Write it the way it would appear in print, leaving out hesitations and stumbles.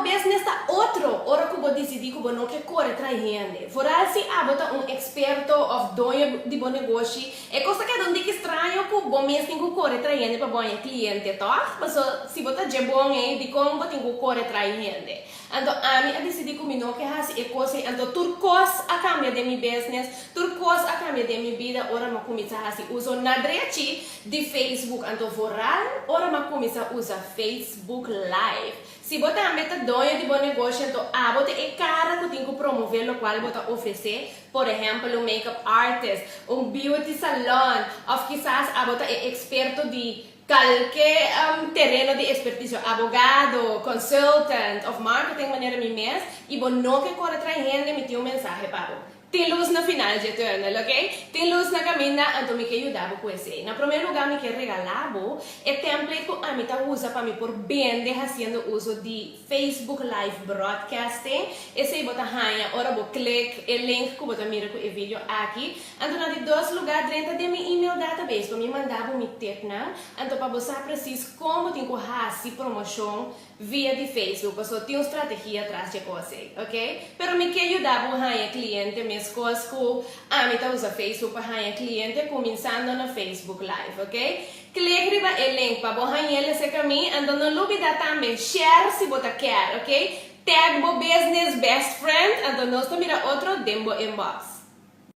business ta otro ora ku bo disidí ku bo no ke kore trai hende. Foral si abo ta un eksperto òf doño di bo negoshi, e kos ta keda un tiki straño ku bo mes tin ku kore trai hende pa bo haña kliente, tòg? Paso si bo ta dje bon ei, dikon bo tin ku kore trai hende? Anto ami a disidí ku mi no ke hasi e kos ei. Anto tur kos a kambia den mi business, tur kos a kambia den mi bida ora mi a kuminsá hasi uso na drechi di Facebook. Anto vooral ora mi a kuminsá usa Facebook Live. Si bo tambe ta doño di bo negoshi anto abo ta e kara ku tin ku promové lokual bo ta ofresé, por ehèmpel un make-up artist, un beauty salon òf kisas abo ta e eksperto di Kalke tereno di ekspertisio, abogado, consultant of marketing manera mi mes i bo no ke kore trae hende mi tin un mensahe pa bo. Tin lus na final dje tunnel, ok? Tin lus na kaminda, anto mi ke yuda bo ku esei. Na promé lugá mi ke regalá bo e template ku ami ta usa pa mi por bende hasiendo uso di Facebook Live Broadcasting. Esei bo ta haña ora bo klik e link ku bo ta mira ku e video aki. Anto na di dos lugá drenta den mi email database pa mi manda bo mi tipnan, anto pa bo sa presis kon bo tin ku hasi promoshon via di Facebook, pasobra tin un strategia tras dje kos ei, ok? Pero mi ke yuda bo haña kliente meskos ku ami ta usa Facebook pa haña kliente kuminsando na Facebook Live, ok? Klik riba e link pa bo hañ'el esei kami, anto no lubida tambe share si bo ta kier, ok? Tag bo business best friend, anto nos ta mira otro den bo inbox.